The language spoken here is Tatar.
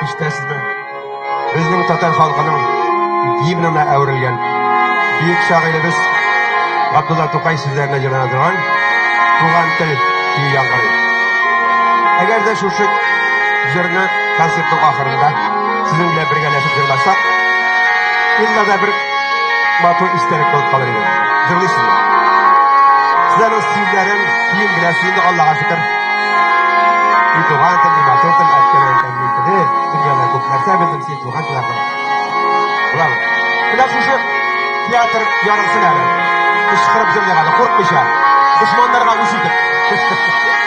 Ишетәсезме? Безнең татар халкының гимнына әверелгән бөек шагыйребез Габдулла Тукай сүзләренә җырлана торган Туган тел көе яңгырый. Әгәр дә шушы җырны концертның ахырында сезнең белән бергәләшеп җырласак, illa да бер матур истәлек булып калыр иде. Җырлыйсызмы? Сез аның сүзләрен, көен беләсез инде, Аллага шөкер. И туган тел, и матур тел, әткәнең теле, дөньяда күп нәрсә белдем син туган тел аркылы. Буламы? Менә шушы театр ярылсын әле. Кычкырып җырлыйк әле, куркмыйча. Дошманнарга үч итеп.